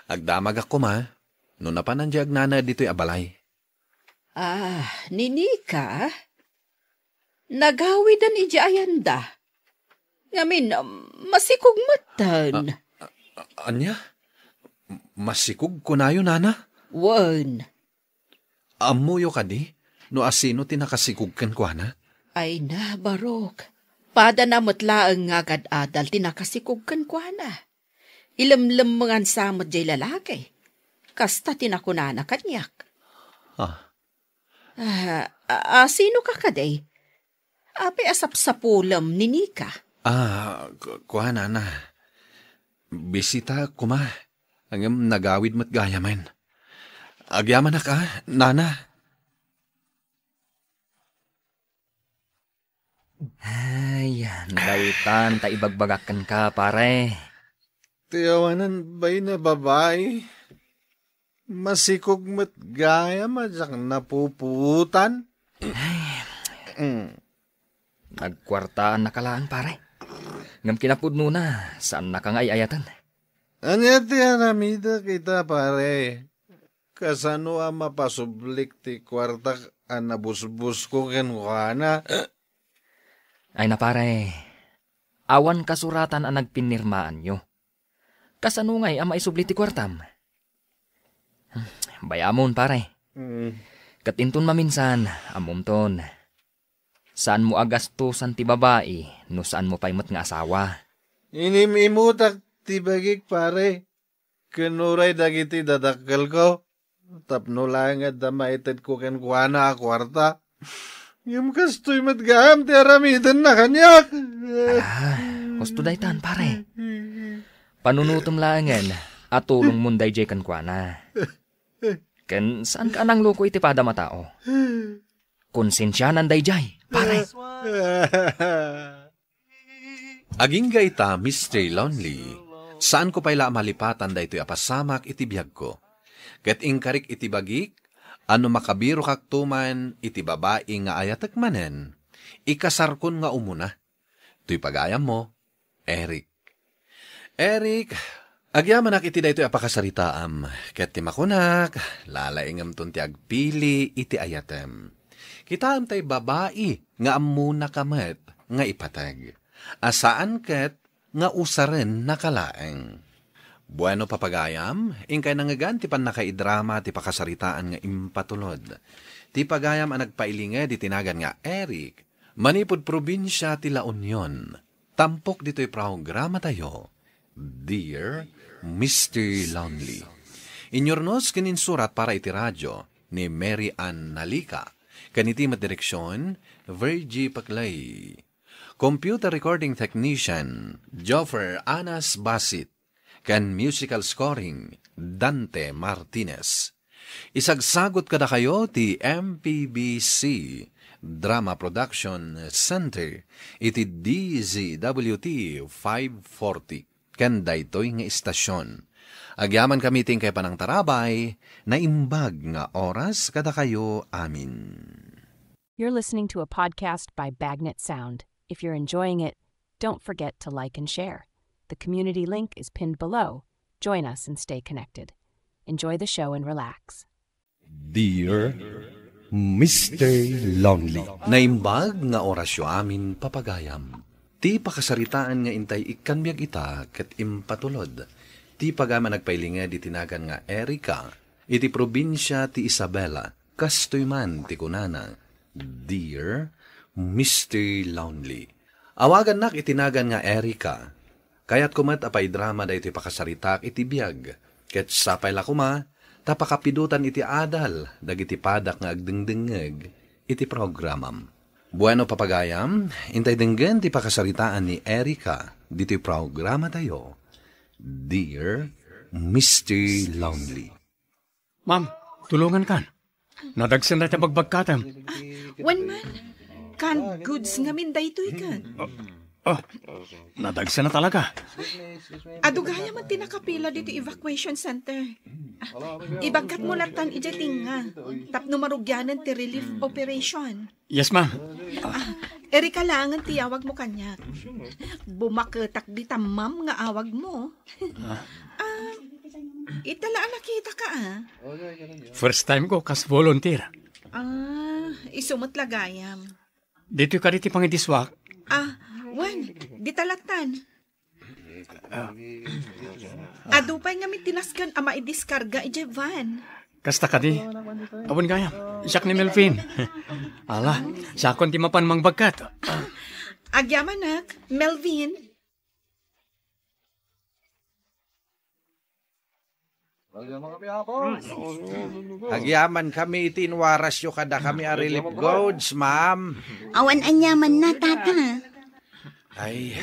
Agdamagak koma, no napanan diay agnanaed ditoy a balay. Ah, ni Nika? Nagawiden idiay ayanda. Ngamin, um, masikog metten. A-, a-, ania? Masikog kunayo, nana? Wen. Ammoyo kadi no asino ti nakasikog kenkuana? Ay na, Barok. Padana met laeng nga agad-adal ti nakasikog kenkuana. Ilemlemmengansa met diay lalaki. Kasta ti nakunana kaniak. Ah. Ah, a-, asino ka kadi? Apay a sapsapulem ni Nika? Ah, ku-, kua, nana. Bisita koma. Ngem nagawid met gayamen. Agyamanak a, nana. Ay, daytan ta ibagbagak kenka, pare. Ti awanan bain a babai. Masikog met gayam a diak napupuotan. Ay. Mm. Nagkuartaannaka laeng, pare. Ngem kinapudnona, saannaka nga ay-ayaten. Ania ti aramidek ita, pare? Kasano a mapasublik ti kuartak a nabusbosko kenkuana? Ay na, pare, awan kasuratan a nagpinnirmaanyo. Kasano ngay a maisubli ti kuartam? Hmm, bay-amon, pare. Mm. Ket inton maminsan, ammomton. Saanmo a gastosan ti babai no saanmo pay met nga asawa. Inim-imutak ti bagik, pare. Ken uray dagiti dadakkelko, tapno laeng adda maitedko kenkuana a kuarta. Ngem kastoy met gayam ti aramidenna kaniak. Ah, husto daytan, pare. Panunotem laengen a tulongmon daydiay kenkuana. Ken saanka a nangloko iti padam a tao. Konsensianan daydiay, pare. Agingga ita, Mister Lonely, saanko pay la a malipatan daytoy a pasamak iti biagko. Ket inkarik iti bagik a no makabirokakto man iti babai nga ayatek manen, ikasarkon nga umuna. Toy pagayammo, Eric. Eric, agyamanak iti daytoy a pakasaritaam, ket ti makunak, lalaingemton ti agpili iti ayatem. Kitaem tay babai nga ammonaka met nga ipateg, a saan ket nga usarennaka laeng. Bueno, papagayam, inkay nangngegan ti pannakaidrama ti pakasaritaan nga impatulod. Ti pagayam a nagpailinged iti nagan nga Eric, manipud probinsia ti La Union. Tampok ditoy programatayo, Dear Mister Lonely. Inyurnos ken insurat para iti radio ni Mary Ann Nalica, ken iti met direksion, Virgie Paclay. Computer recording technician, Joffer Anas Basit, ken musical scoring, Dante Martinez. Isagsagut kadakayo ti M P B C Drama Production Center iti D Z W T five forty ken daytoy nga istasyon. Agyamankami ti inkay panangtarabay, naimbag nga oras kadakayo amin. You're listening to a podcast by Bagnet Sound. If you're enjoying it, don't forget to like and share. The community link is pinned below. Join us and stay connected. Enjoy the show and relax. Dear Mister Lonely. Naimbag nga orasyo amin, papagayam. Ti pakasaritaan nga intay ikkan biag ita ket impatulod. Ti pagayam a nagpailinged iti nagan nga Erica, iti probinsia ti Isabela, kastoy man ti kunana, Dear Mister Lonely. Awagannak iti nagan nga Erica. Kayatko met a paidrama daytoy pakasaritaak iti biag, ket sapay la koma ta pakapidotan iti adal dagiti padak nga agdengdengngeg iti programam. Bueno, papagayam, intay denggen ti pakasaritaan ni Erica ditoy programatayo, Dear Mister Lonely. Ma'am, tulongan kan. Nadagsen dayta bagbagkatem. Wen man, canned goods ngamin daytoy ket. Oh, nadagsen na talaga. Adu gayam ti nakapila ditoy evacuation center. Ah, ibagkatmo lattan idiay tengnga tapno marugianen ti relief operation. Yes, ma'am. Ah, Erica laengen ti awagmo kaniak. Bumaketak dita ma'am nga awagmo. Ah, ita la a nakitaka, ah. First time ko kas volunteer. Ah, isu met la gayam. Ditoy kadi ti pangidiswak? Ah, wen, dita lattan. Adu pay ngamin ti nasken a maidiskarga idiay van. Kasta kadi? Awan gayam. Siak ni Melvin. Ala, siakon ti mapan mangbagkat. Agyamanak, Melvin. Agyamankami iti inwarasyo kadakami a relief goods, ma'am. Awan aniamanna, tata. Ay,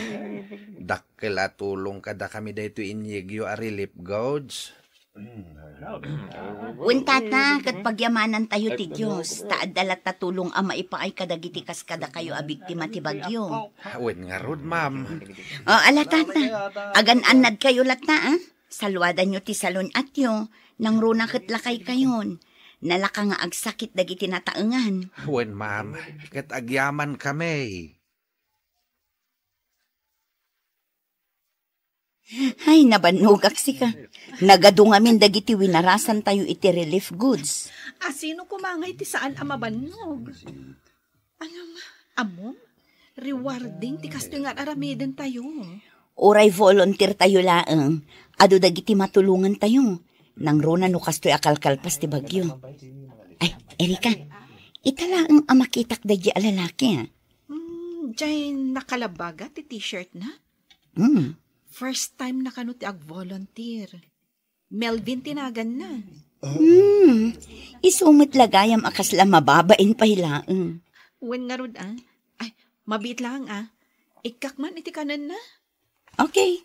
dakkel a tulong kadakami daytoy inyegyo a relief goods. Wen, tata, ket pagyamanantayo ti Dios, ta adda latta tulong a maipaay kadagiti kas kadakayo a biktima ti bagyo. Wen ngarud, ma'am. O, ala, tata, agan-annadkayo latta, a? Saluadanyo ti salun-atyo, nangruna ket lakaykayon. Nalaka nga agsakit dagiti nataengan. Wen, ma'am, ket agyamankami. Ay, nabannogak sika. Nagadu ngamin dagiti winarasantayo iti relief goods. A, sino koma ngay ti saan a mabannog? Ngem, ammom, rewarding ti kastoy nga ar-aramidentayo. Uray volunteer tayo laeng, adu dagiti matulongantayo. Nangruna no kastoy a kalkalpas ti bagyo. Ay, Erika, ita laeng a makitak daydi a lalaki, a. Hmm, jay nakalabaga ti t-shirt na? Hmm. First time na kano ti ag-volunteer. Melvin ti naganna. Hmm, isu met la gayam a kasla mababain pay laeng. Wen ngarud, a. Ay, mabiit laeng, a. Ikkak man iti kanenna. Okay.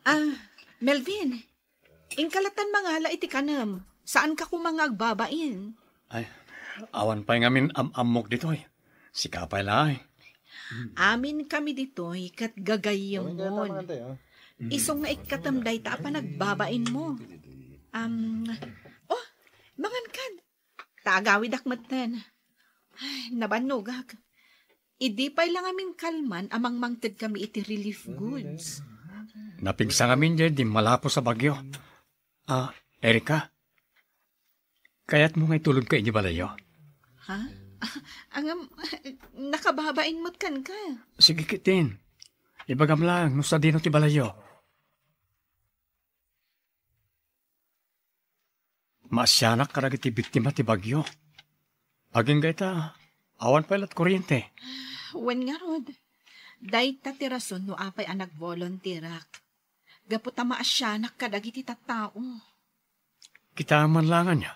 Ah, Melvin, inka lattan mangala iti kanem. Saanka koma nga agbabain. Ay, awan pay ngamin am-ammok ditoy. Sika pay laeng. Amin kami ditoy ket gagayyemon. Isu nga ikkatem dayta a panagbabainmo. Um, oh, mangan kan. Ta agawidak metten. Ay, nabannogak. Idi pay la ngamin kalman a mangmangtedkami iti relief goods. Napigsa ngamin diay dimmalapo a bagyo. Ah, Erika, kayatmo nga itulodka iti balayyo? Ha? Ah, angam, nakababain met kenka. Sige, Kitin. Ibagam lang no sadino ti balayyo. Maasianak kadagiti biktima ti bagyo. Agingga ita, awan pay lat kuriente. Wen ngarud, dayta ti rason no apay a nagvolunteerak. Gapu ta maasianak kadagiti tattao. Kitaem man la ania.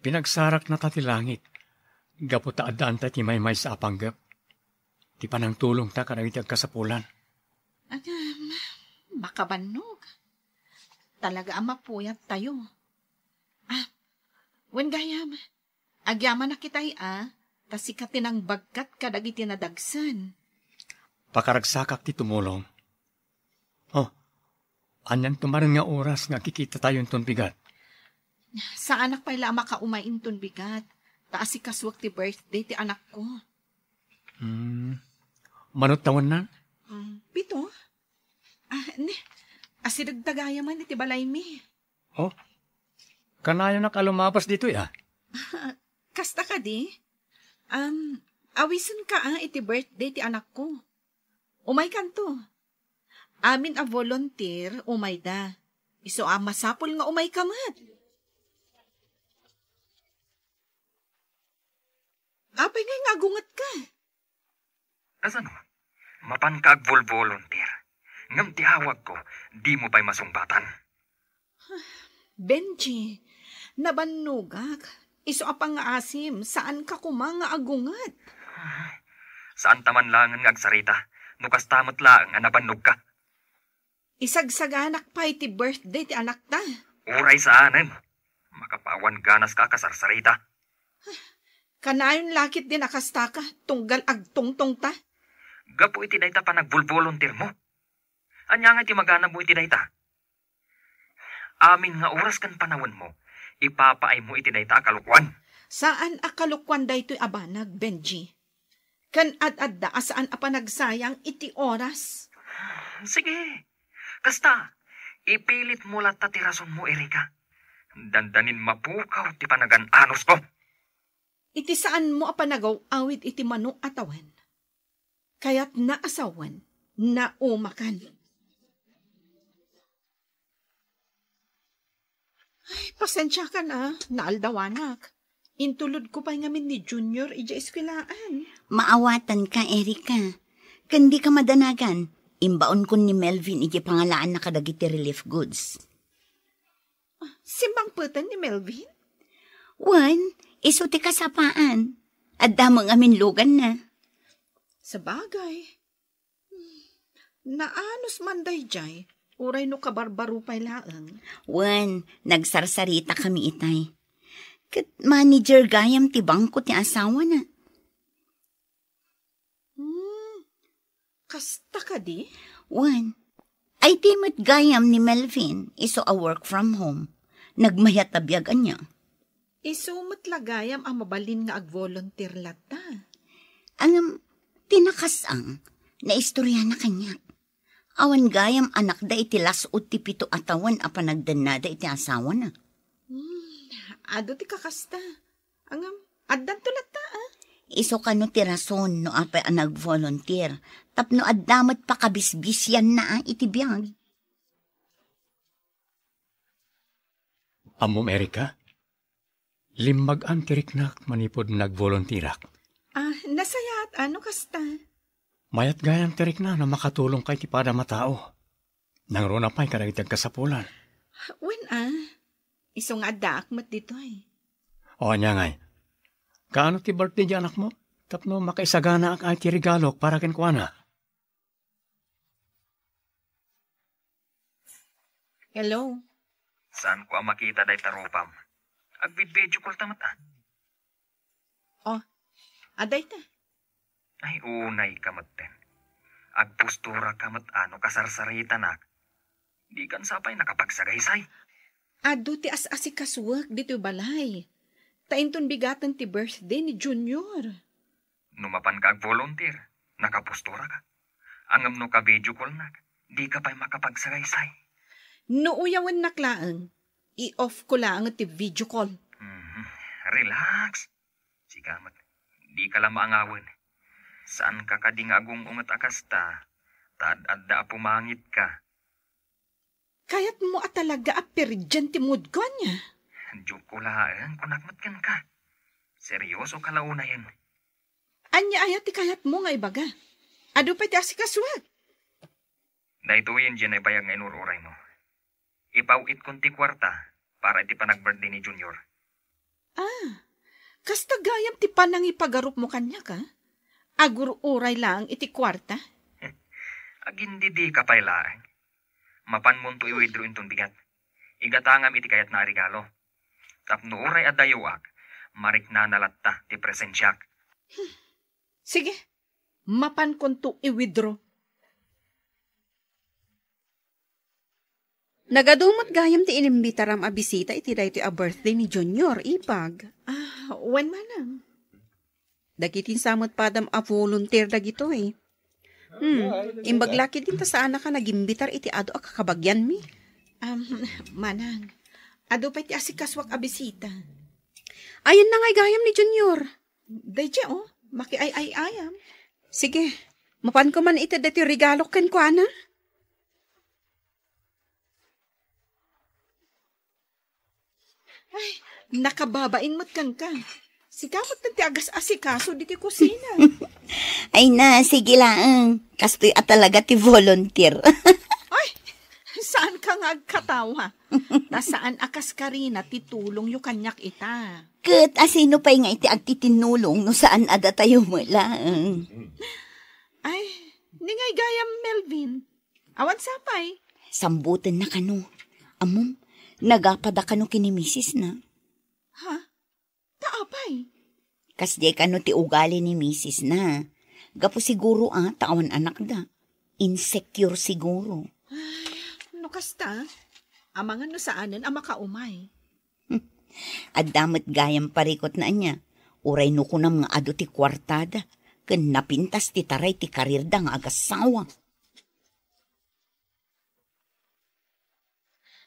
Pinagsaraknata ti langit. Gapu ta addaanta ti maymaysa a panggep. Ti panangtulongta kadagiti agkasapulan. Agam, makabannog. Talaga a mapuyattayo. Ah, wen gayam, agyamanak itay a, ta sika ti nangbagkat kadagiti nadagsen. Pakaragsakak ti tumulong. Oh, anian tumaren nga oras nga kikitatayo inton bigat? Saanak pay la a makaumay inton bigat, ta asikasuak ti birthday ti anakko. Hmm. Mano tawennan? Hmm, pito? Ah, ni, asideg ta gayamen iti balaymi. Oh, kanayonak a lumabas ditoy, ah. Kasta kadi? Um, awisenka, ah, iti birthday ti anakko. Umaykanto. Amin a volunteer, umayda. Isu a masapul nga umayka met. Apay ngay nga agungetka? Kasano? Mapanka agvolvolunteer. Ngem ti awagko, dimo pay masungbatan. Benji, nabannogak. Isu a pangngaasim, saanka koma nga agunget. Saanta man laengen nga agsarita, no kasta met laeng a nabannogka. Isagsaganak pay ti birthday ti anakta. Uray saanen. Makapawan ganaska a kasarsarita. Kanayon la ketdin a kastaka, tunggal agtungtongta. Gapu iti dayta panagvolvolunteermo. Ania ngay ti maganabmo iti dayta? Amin nga oras ken panawenmo, ipapaaymo iti dayta a kalokuan. Saan a kalokuan daytoy a banag, Benji. Ken ad-adda a saan a panagsayang iti oras. Sige. Kasta, ipilitmo latta ti rasonmo, Erika. Dandanin mapukaw ti panagan-anusko. Iti saanmo a panagaw-awid iti mano a tawen, kayatna a sawen, naumakan. Ay, pasensiakan a, naaldawanak. Intulodko pay ngamin ni Junior idiay eskuelaan. Maawatanka, Erika. Ken dika madanagan, imbaonkon ni Melvin idiay pangalaanna kadagiti relief goods. Ah, simmangpeten ni Melvin? Wen, isu ti kasapaan. Adda met ngamin luganna. Sabagay. Hmm, naanus man daydiay, uray no kabarbaro pay laeng. Wen, nagsarsaritakami itay. Ket manager gayam ti bangko ti asawana. Hmm, kasta kadi? Wen, ay ti met gayam ni Melvin, isu a work from home. Nagmayat a biag ania. Isu met la gayam a mabalin nga agvolunteer latta. Ngem, ti nakasang, naistoriana kaniak. Awan gayam anakda iti las-ud ti pito a tawen a panagdennada iti asawana. Hmm, adu ti kakasta. Ngem, addanto latta, ah. Isu kano ti rason no apay a nag-volunteer, tapno adda met pakabisbisianna, ah, iti biag. Ammom, Erika, limmag-an ti riknak manipud nag-volunteerak. Ah, nasayaat, ah, no kasta. Mayat gayam ti rikna no makatulongka iti padam a tao. Nangruna pay kadagiti agkasapulan. Wen, ah. Isu nga addaak met ditoy. O, ania ngay? Kaano ti birthday ti anakmo? Tapno makaisaganaak iti regalok para kenkuana. Hello? Saanko a makita dayta rupam. Agvid-video call ta met, ah. Oh, adayta. Ay, unay ka metten. Agpostura ka met a no kasarsaritanak. Dikan sa pay nakapagsagaysay. Adu ti as-asikasuek ditoy balay. Ta inton bigaten ti birthday ni Junior. No mapanka ag-volunteer, nakapostoraka. Ngem no ka-video callnak, dika pay makapagsagaysay. No uyawennak laeng, i-off ko laeng ti video call. Mhm. Relax. Sika met, dika la maangawen. Saanka kadi nga agung-unget a kasta, ta ad-adda a pumangitka. Kayatmo a talaga a piridian ti moodko, ania? Joke ko laeng, kunak met kenka. Seryosoka la unayen. Ania aya ti kayatmo nga ibaga? Adu pay ti asikasuek. Daytoyen diay naibayag nga inur-uraymo. Ipaw-itkon ti kuarta para iti panag-birthday ni Junior. Ah, kasta gayam ti panangipagarupmo kaniak, a? Agur-uray laeng iti kuarta? Agindidika pay laeng. Mapanmonto i-withdraw inton bigat. Igatangam iti kayatna a regalo. Tapno uray adayoak, mariknana latta ti presensiak. Sige, mapankonto i-withdraw. Nagadu met gayam ti inimbitaram a bisita iti daytoy a birthday ni Junior, ipag. Ah, wen manang. Dagiti sa met padam a volunteer dagitoy. Hmm, imbag la ketdin ta saanaka nagimbitar iti adu a kakabagianmi. Um, manang, adu pay ti asikasuak a bisita. Ayanna ngay gayam ni Junior. Daydiay, o, makiay-ay-ayam. Sige, mapanko man ited daytoy regalok kenkuana. Ay, nakababain met kenka. Sika met ti agas-asikaso ditoy kusina. Ay na, sige laeng. Kastoy a talaga ti volunteer. Ay, saanka nga agkatawa? Ta saan a kas Karina ti tulongyo kaniak ita. Ket asino pay nga iti agtitinnulong no saan a datayo met laeng? Ay, ni ngay gayam, Melvin. Awan sapay. Sambutenna kano. Ammom, nagapada kano ken ni misisna. Ha? Ta apay? Kasdiay kano ti ugali ni misisna. Gapu siguro a ta awan anakda. Insecure siguro. Ay, no kasta, amangan no saanen a makaumay. Adda met gayam parikutna ania. Uray no kunam nga adu ti kuartada, ken napintas ti taray ti karirda nga agassawa.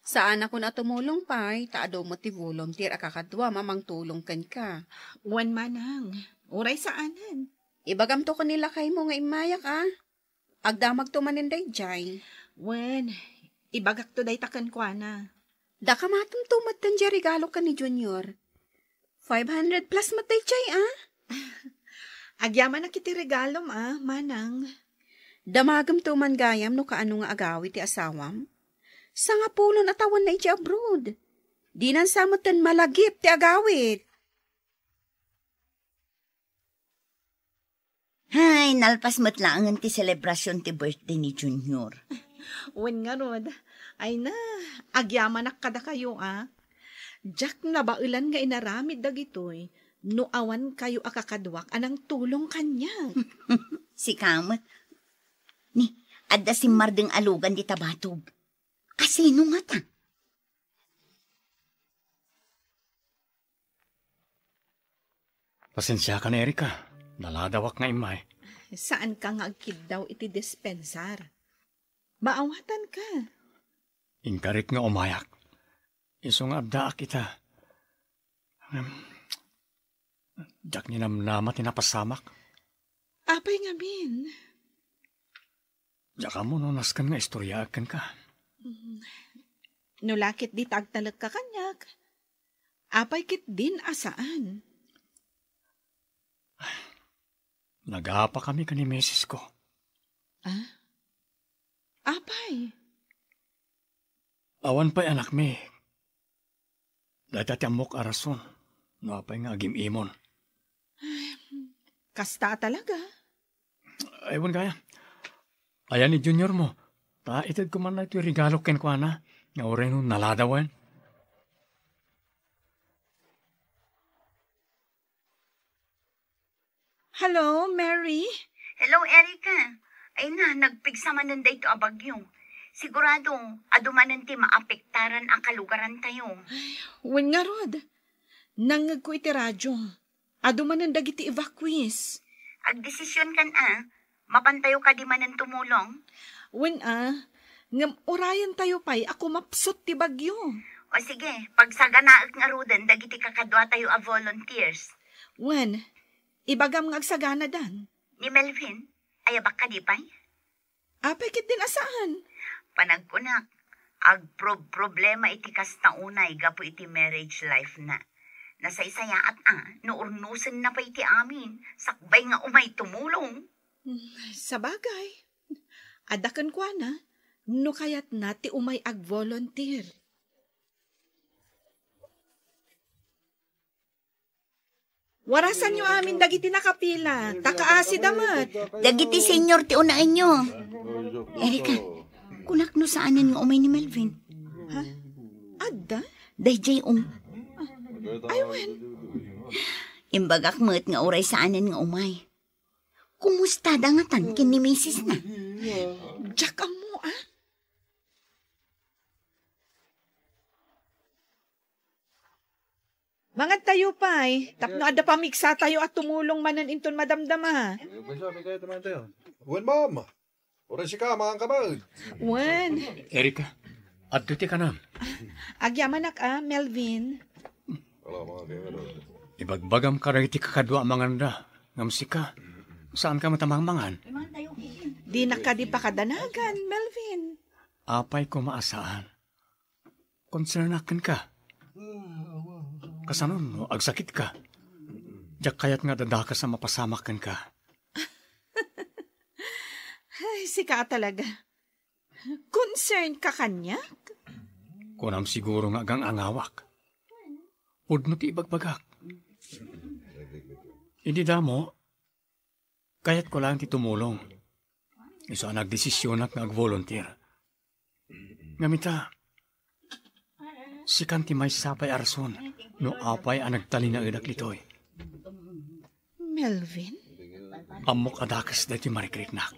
Saanakon a tumulong pay, ta adu met ti volunteer a kakaduam a mangtulong kenka. Wen manang, uray saanen. Ibagamto ken ni lakaymo nga immayak, a. Agdamagto manen daydiay. Wen, ibagakto dayta kenkuana. Dakamatemto met diay regalo ken ni Junior. Five hundred plus met daydiay, a. Agyamanak iti regalom, a, manang. Damagemto man gayam no kaano nga agawid ti asawam. Sangapulo a tawenna idiay abroad. Dinan sa metten malagip ti agawid. Hay, nalpas met laengen ti selebrasion ti birthday ni Junior. Wen ngarud, ay na, agyamanak kadakayo, a. Diak nabaelan nga inaramid dagitoy no awan kayo a kakaduak a nangtulong kaniak. Sika met. Ni, adda simmardeng a lugan dita batog. Asino ngata? Pasensiakan, Erika. Naladawak nga immay. Saanka nga agkiddaw iti dispensar. Maawatanka. Inkarik nga umayak. Isu nga addaak ita. Ngem, diak ninamnama ti napasamak. Apay ngamin? Diak ammo no nasken nga istoriaek kenka. Mm. No la ketdi ta agtalekka kaniak, apay ketdin a saan? Nagapakami ken ni misisko. Ah? Apay? Awan pay anakmi. Dayta ti ammok a rason no apay nga agim-imon. Ay, kasta a talaga. Ay, wen gayam. Ayan ni Junior mo. Ta itedko man daytoy regalo kenkuana nga uray no naladawen. Hello, Mary? Hello, Erica. Ay na, nagpigsa manen dayto a bagyo. Sigurado, adu manen ti maapektaran a kalugarantayo. Wen ngarud, nangngegko iti radio. Adu manen dagiti evacuees. Agdesisionkan a, mapantayo kadi manen tumulong? Wen a, ngem urayentayo pay a kumapsut ti bagyo. O sige, pagsaganaek ngaruden dagiti kakaduatayo a volunteers. Wen, ibagam nga agsaganadan. Ni Melvin, ayabak kadi pay? Apay ketdin a saan? Panagkunak, agprob-problema iti kasta unay gapu iti marriage life na. Nasaysayaat a, no urnosenna pay ti amin, sakbay nga umay tumulong. Hmm, sabagay. Adda kenkuana, no kayatna ti umay ag-volunteer. Warasanyo amin dagiti nakapila, ta kaasida met. Dagiti senior ti unaenyo. Erika, kunak no saanen nga umay ni Melvin. Ha? Adda? Dayjay um. Ay, wen. Imbagak met nga uray saanen nga umay. Kumusta da ngatan ken ni misis na? Diak ammo, ah. Mangan tayo pay, tapno adda pamigsatayo a tumulong manen inton madamdama. Wen, ma'am. Uray sika, mangan ka man. Wen. Erika, adto ti kanam. Agyamanak a, Melvin. Ibagbagam kadagiti kakadua a manganda, ngem sika, saanka met a mangmangan? Dinak kadi pakadanagan, Melvin. Apay koma a saan? Konsernak kenka. Kasano no agsakitka? Diak kayat nga adda dakes a mapasamak kenka. Ay, sika talaga. Concern ka kaniak? Kunam siguro nga agang-angawak. Pudno ti ibagbagak. Idi damo, kayatko laeng ti tumulong. Isu a nagdesisionak nga ag-volunteer. Ngem ita, sikan ti maysa pay a rason no apay a nagtalinaedak ditoy. Melvin? Ammok a dakes daytoy marikriknak.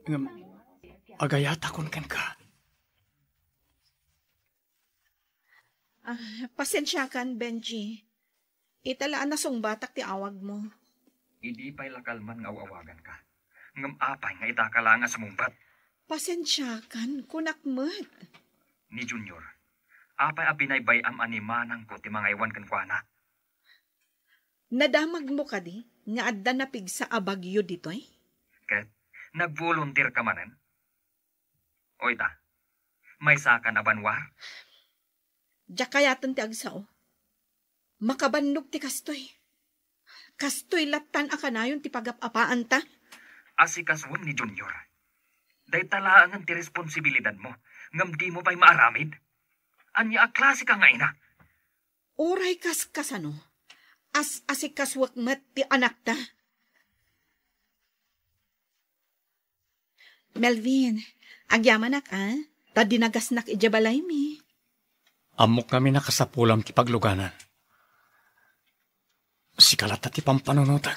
Ngem, agayatakon kenka. Ah, pasensiakan, Benji. Ita la a nasungbatak ti awagmo. Idi pay la kalman nga aw-awaganka. Ngem apay nga itaka laeng a sumungbat? Pasensiakan, kunak met. Ni Junior, apay a binaybay-am a ni manangko ti mangaywan kenkuana? Nadamagmo kadi nga adda napigsa a bagyo ditoy? Ket nag-volunteer ka manen? O ita, maysakan a banua? Diak kayaten ti agsao. Makabannog ti kastoy. Kastoy lattan a kanayon ti pagap-apaanta. Asikasuem ni Junior. Dayta laengen ti responsibilidadmo, ngem dimo pay maaramid? Ania a klase ka nga ina? Uray kas kasano, as-asikasuek met ti anakta. Melvin, agyamanak a, ta dinagasnak idiay balaymi. Ammok ngamin a kasapulam ti pagluganan. Sika latta ti pampanunotek.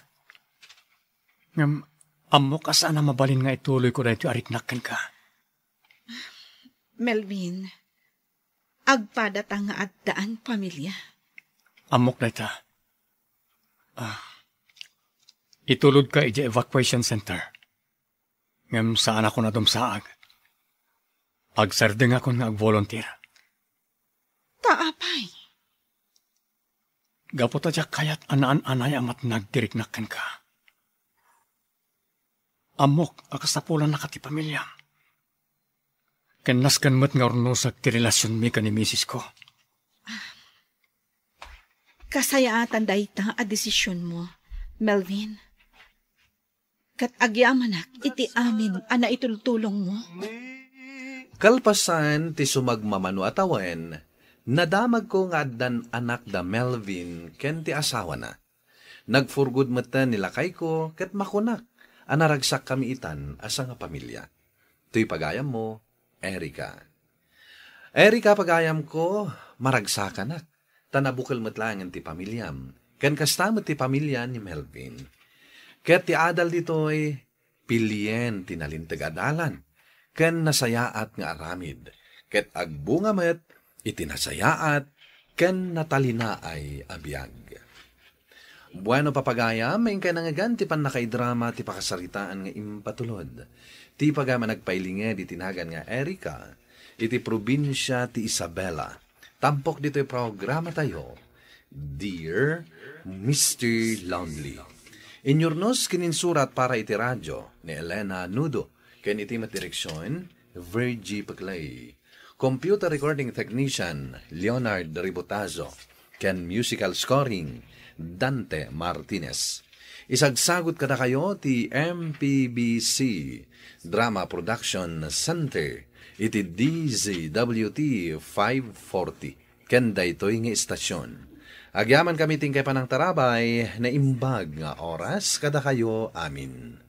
Ngem ammok a saan a mabalin nga ituloyko daytoy a riknak kenka. Melvin, agpadata nga addaan pamilia. Ammok dayta. Ah, itulodka idiay evacuation center. Ngem saanakon a dumsaag. Agsardengakon nga ag-volunteer. Ta apay? Gapu ta diak kayat a naan-anay a matnag ti riknak kenka. Ammok a kasapulannaka ti pamiliam. Ken nasken met nga urnosek ti relasionmi ken ni misisko. Kasayaatan dayta a desisionmo, Melvin. Ket agyamanak iti amin a naitultulongmo. Kalpasan ti sumagmamano a tawen, nadamagko nga addan anak da Melvin ken ti asawana. Nagfurgod metten ni lakayko ket makunak a naragsakkami itan a sangapamilia. Toy pagayammo, Erica. Erica, pagayamko, maragsakanak, ta nabukel met laengen ti pamiliam, ken kasta met ti pamilia ni Melvin. Ket ti adal ditoy, pilien ti nalinteg a dalan, ken nasayaat nga aramid, ket agbunga met iti nasayaat ken natalinaay a biag. Bueno, papagayam, inkay nangngegan ti pannakaidrama ti pakasaritaan nga impatulod. Ti pagayam a nagpailinged iti nagan nga Erica, iti probinsia ti Isabela. Tampok ditoy programatayo, Dear Mister Lonely. Inyurnos ken insurat para iti radio ni Elena Nudo, ken iti met direksion, Virgie Peclay. Computer recording technician, Leonard Ributazo, ken musical scoring, Dante Martinez. Isagsagut kadakayo ti M P B C Drama Production Center iti D Z W T five forty. Ken daytoy nga istasyon. Agyamankami ti inkay panangtarabay, naimbag nga oras kadakayo amin.